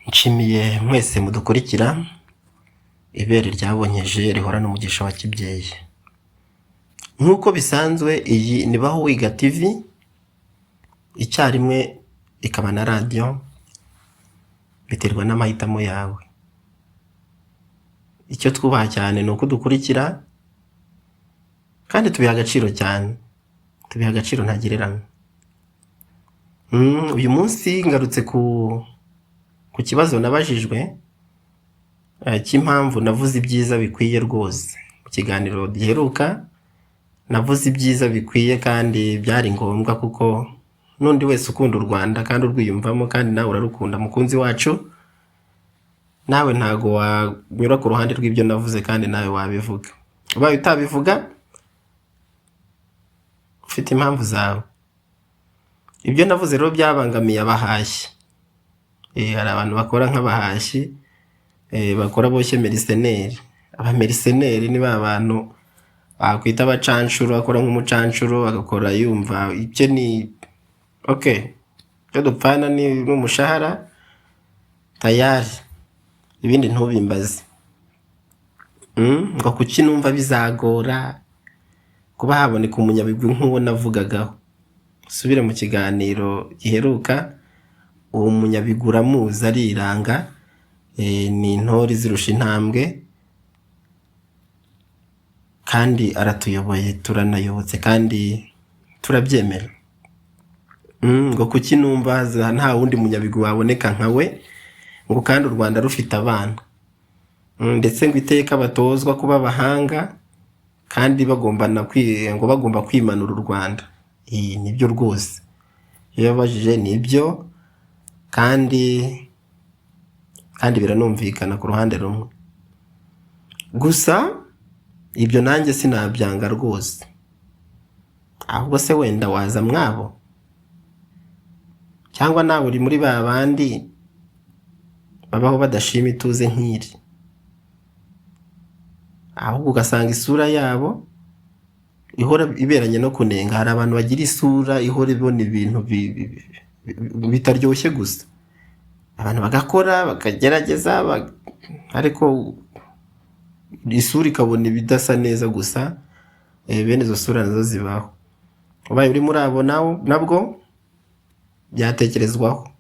Nshimiye mwese mudukurikira, ibere ryabonkeje rihorana umugisha wa kibyeyi. Nk'uko bisanzwe iyi ni Baho Wiga TV, icyarimwe ikaba na radiyo, biterwa n'amahitamo yawe. Icyo twubaha cyane ni uko udukurikira kandi tubiha agaciro cyane, tubiha agaciro ntagereranywa. Uyu munsi ngarutse ku kibazo nabajijwe cy'impamvu navuze ibyiza bikwiye rwose. Mu kiganiro giheruka navuze ibyiza bikwiye kandi byari ngombwa kuko n'undi wese ukunda u Rwanda kandi urwiyumvamo kandi nawe urarukunda mukunzi wacu, nawe ntago wanyura ku ruhande rw'ibyo navuze kandi nawe wabivuga. Ubaye utabivuga ufite impamvu zawe. Ibyo navuze rero byabangamiye abahashyi. Hari abantu bakora nk'abahashyi, bakora boshye mercenaire. Abamercenaire ni ba bantu bakwita abacanshuro, akora nk'umucanshuro agakora yumva ibyo ni okay, icyo dupfana ni n'umushahara tayari, ibindi ntubimbaze. Ngo kuki numva bizagora kuba haboneka umunyabigwi nk'uwo navugagaho. Usubire mu kiganiro giheruka, uwo munyabigwi uramuzi ariranga, ni intore izirusha intambwe kandi aratuyoboye turanayobotse kandi turabyemera. Ngo kuki numva nta wundi munyabigwi waboneka nka we, ngo kandi u Rwanda rufite abana. Ndetse ngo iteka batozwa kuba abahanga kandi bagomba na ngo bagomba kwimanura u Rwanda. Nibyo rwose. Iyo yabajije nibyo kandi biranumvikana ku ruhande rumwe. Gusa ibyo nanjye sinabyanga rwose. Ahubwo se wenda waza mwabo? Cyangwa nawe uri muri ba bandi babaho badashima ituze nk'iri? Ahubwo ugasanga isura yabo ihora iberanye no kunenga. Hari abantu bagira isura ihora ibona ibintu bitaryoshye gusa. Abantu bagakora bakagerageza ariko isura ikabona ibidasa neza gusa, bene izo sura nazo zibaho. Ubaye uri muri abo nawe nabwo byatekerezwaho.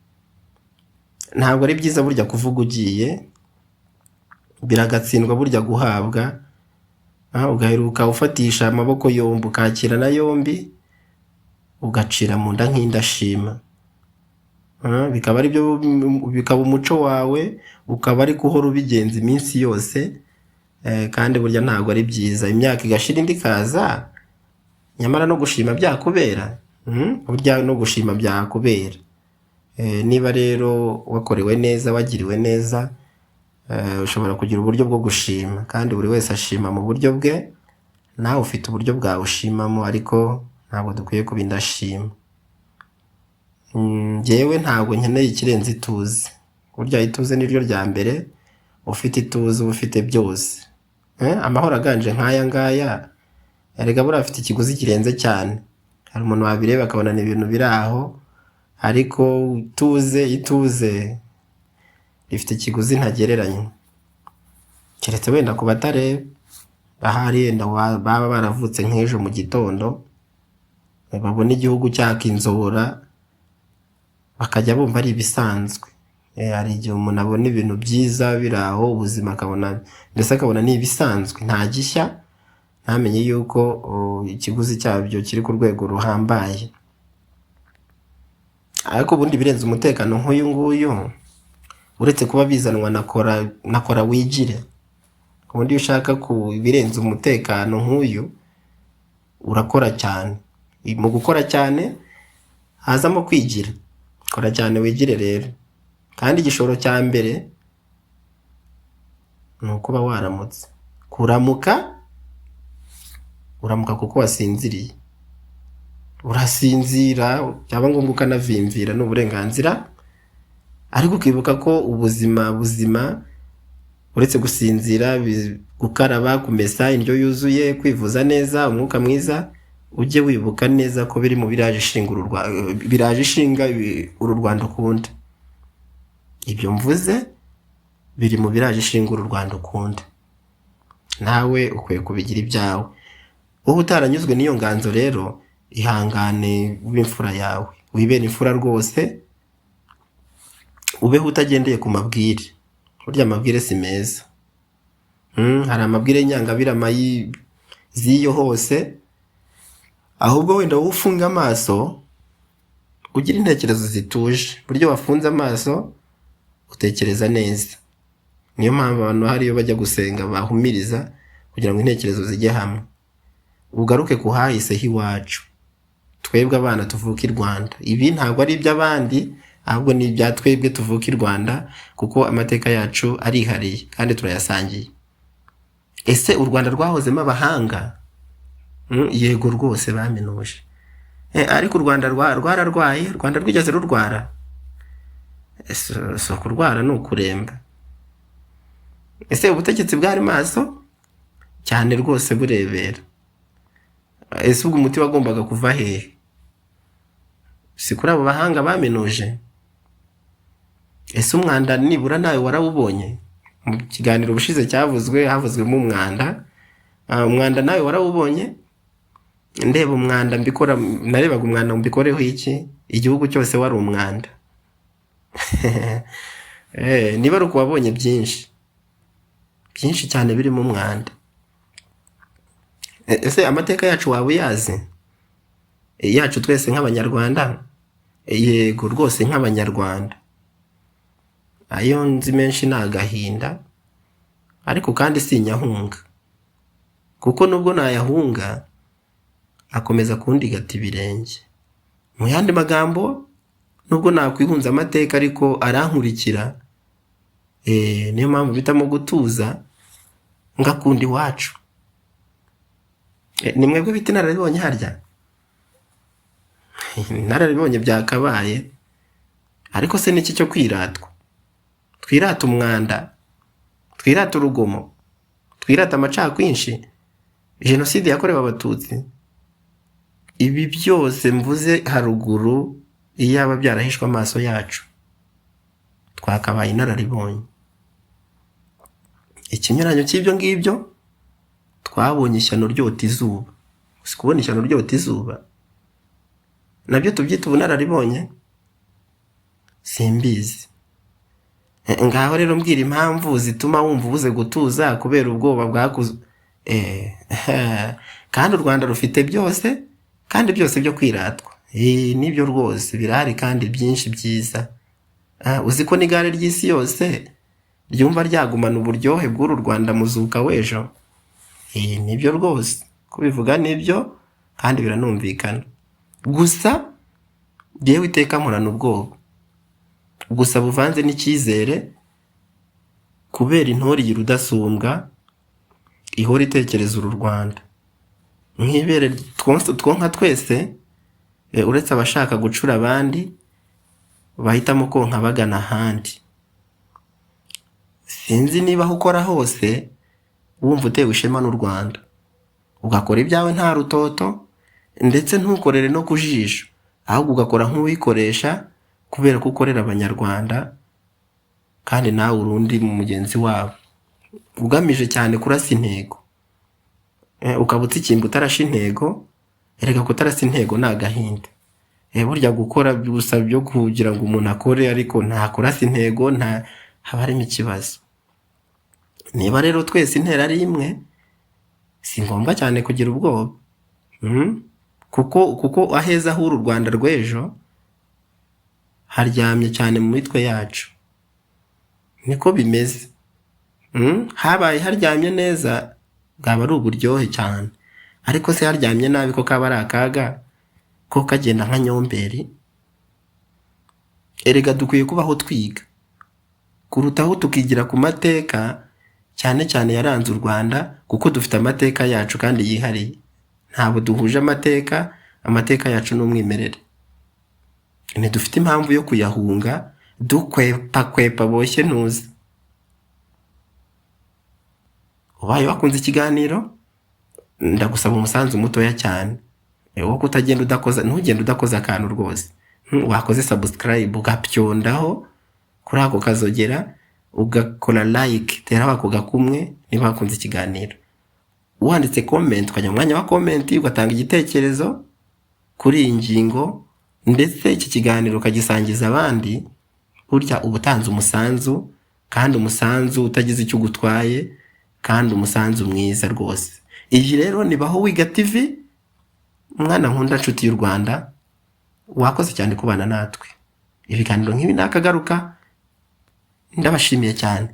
Ntabwo ari byiza burya kuvuga ugiye, biragatsindwa burya guhabwa, ugaheruka ufatisha amaboko yombi ukakira na yombi, ugacira mu nda nk'indashima. Bikaba ari byo, bikaba umuco wawe, ukaba ari guhora ubigenza iminsi yose, kandi burya ntabwo ari byiza. Imyaka igashira indi ikaza, nyamara no gushima byakubera, burya no gushima byakubera. Niba rero wakorewe neza, wagiriwe neza, ushobora kugira uburyo bwo gushima kandi buri wese ashima mu buryo bwe, nawe ufite uburyo bwawe ushimamo ariko ntabwo dukwiye kuba indashima. Njyewe ntabwo nkeneye ikirenze ituze. Burya ituze niryo rya mbere, ufite ituze uba ufite byose. Amahoro aganje nk'aya ngaya, erega buriya afite ikiguzi kirenze cyane. Hari umuntu wabireba akabona ni ibintu biri aho, ariko ituze, ituze rifite ikiguzi ntagereranywa. Keretse wenda ku batareba, ahari wenda baba baravutse nk'ejo mu gitondo, babona igihugu cyaka inzora, bakajya bumva ari ibisanzwe. Hari igihe umuntu abona ibintu byiza biri aho, ubuzima akabona mbese akabona ni ibisanzwe, nta gishya, ntamenye yuko ikiguzi cyabyo kiri ku rwego ruhambaye. Ariko ubundi birenze umutekano nk'uyu nguyu, uretse kuba bizanwa na kora wigire. Ubundi iyo ushaka ku ibirenze umutekano nk'uyu, urakora cyane. Mu gukora cyane hazamo kwigira. Kora cyane wigire rero. Kandi igishoro cya mbere ni ukuba waramutse. Kuramuka, uramuka kuko wasinziriye. Urasinzira byaba ngombwa ukanavimvira, ni uburenganzira, ariko ukibuka ko ubuzima buzima uretse gusinzira, gukaraba, kumesa, indyo yuzuye, kwivuza neza, umwuka mwiza, ujye wibuka neza ko biri mu biraje ishinga uru Rwanda ukunda. Ibyo mvuze biri mu biraje ishinga uru Rwanda ukunda, nawe ukwiye kubigira ibyawe. Wowe utaranyuzwe n'iyo nganzo rero, ihangane ube imfura yawe, wibere imfura rwose, ubeho utagendeye ku mabwire. Burya amabwire si meza. Hari amabwire y'inyangabirama z'iyo hose, ahubwo wenda wowe ufunga amaso ugira intekerezo zituje. Buryo wafunze amaso utekereza neza. Niyo mpamvu abantu hari iyo bajya gusenga bahumiriza kugira ngo intekerezo zijye hamwe. Ugaruke ku hahise h'iwacu, twebwe abana tuvuka i Rwanda. Ibi ntabwo ari iby'abandi, ahubwo ni ibya twebwe tuvuka i Rwanda, kuko amateka yacu arihariye kandi turayasangiye. Ese u Rwanda rwahozemo abahanga? Yego rwose baminuje. Ariko u Rwanda rwararwaye, u Rwanda rwigeze rurwara? Si ukurwara ni ukuremba. Ese ubutegetsi bwari maso cyane rwose burebera? Ese ubwo umuti wagombaga kuva hehe? Si kuri abo bahanga baminuje? Ese umwanda nibura nawe warawubonye? Mu kiganiro ubushize cyavuzwe havuzwemo umwanda. Umwanda nawe warawubonye? Ndeba umwanda mbikora, narebaga umwanda mbikoreho iki? Igihugu cyose wari umwanda. Niba ari uko wabonye byinshi byinshi cyane birimo umwanda. Ese amateka yacu waba uyazi? Yacu twese nk'Abanyarwanda? Yego rwose nk'Abanyarwanda. Ayo nzi menshi ni agahinda, ariko kandi sinyahunga, kuko nubwo nayahunga akomeza kundigata ibirenge. Mu yandi magambo, nubwo nakwihunza amateka ariko arankurikira. Niyo mpamvu mpitamo gutuza ngakunda iwacu. Ni mwebwe bita inararibonye harya? Inararibonye byakabaye, ariko se niki cyo kwiratwa? Twirata umwanda, twirata urugomo, twirata amacakwinshi, jenoside yakorewe Abatutsi. Ibi byose mvuze haruguru, iyaba byarahishwe amaso yacu, twakabaye inararibonye. Ikinyuranyo cy'ibyo ngibyo, twabonye ishyano ryota izuba. Si kubona ishyano ryota izuba nabyo tubyita ubunararibonye? Simbizi. Ngaho rero mbwira impamvu zituma wumva ubuze gutuza kubera ubwoba bwakuze. Kandi u Rwanda rufite byose, kandi byose byo kwiratwa. Nibyo rwose birahari kandi byinshi byiza. Uzi ko n'igare ry'isi yose ryumva ryagumana uburyohe bw'uru Rwanda muzuka w'ejo? Nibyo rwose, kubivuga nibyo kandi biranumvikana. Gusa jyewe iteka mporana ubwoba, gusa buvanze n'icyizere, kubera intore iyi rudasumbwa ihora itekereza uru Rwanda nk'ibere twonka twese, uretse abashaka gucura abandi bahitamo konka bagana ahandi. Sinzi niba aho ukora hose wumva utewe ishema n'u Rwanda, ugakora ibyawe nta rutoto, ndetse ntukorere no ku jisho, ahubwo ugakora nk'uwikoresha kubera ko ukorera Abanyarwanda kandi nawe uri undi mugenzi wabo, ugamije cyane kurasa intego. Ukaba utsikimba utarashe intego. Erega kutarasa intego ni agahinda. Burya gukora gusa byo kugira ngo umuntu akore ariko nta kurasa intego, nta haba harimo ikibazo. Niba rero twese intera ari imwe, si ngombwa cyane kugira ubwoba. Kuko aheza h'uru Rwanda rw'ejo haryamye cyane mu mitwe yacu, niko bimeze. Habaye haryamye neza bwaba ari uburyohe cyane, ariko se haryamye nabi ko kaba ari akaga, ko kagenda nka nyomberi. Erega dukwiye kubaho twiga kurutaho, tukigira ku mateka cyane cyane yaranze u Rwanda, kuko dufite amateka yacu kandi yihariye. Ntabwo duhuje amateka, amateka yacu ni umwimerere. Ntidufite impamvu yo kuyahunga dukwepakwepa boshye ntuzi. Ubaye wakunze ikiganiro, ndagusaba umusanzu mutoya cyane wo kutagenda udakoza, ntugende udakoze akantu rwose. Wakoze subscribe ugapyondaho Kuri ako kazogera, ugakora like, teraho ako gakumwe niba wakunze ikiganiro. Wanditse comment, ukajya mu mwanya wa comment, ugatanga igitekerezo kuri iyi ngingo, ndetse iki kiganiro ukagisangiza abandi, burya uba utanze umusanzu, kandi umusanzu utagize icyo ugutwaye, kandi umusanzu mwiza rwose. Iyi rero ni Baho Wiga TV, mwana nkunda, nshuti y'u Rwanda, wakoze cyane kubana natwe. Ibiganiro nk'ibi nakagaruka. Ndabashimiye cyane.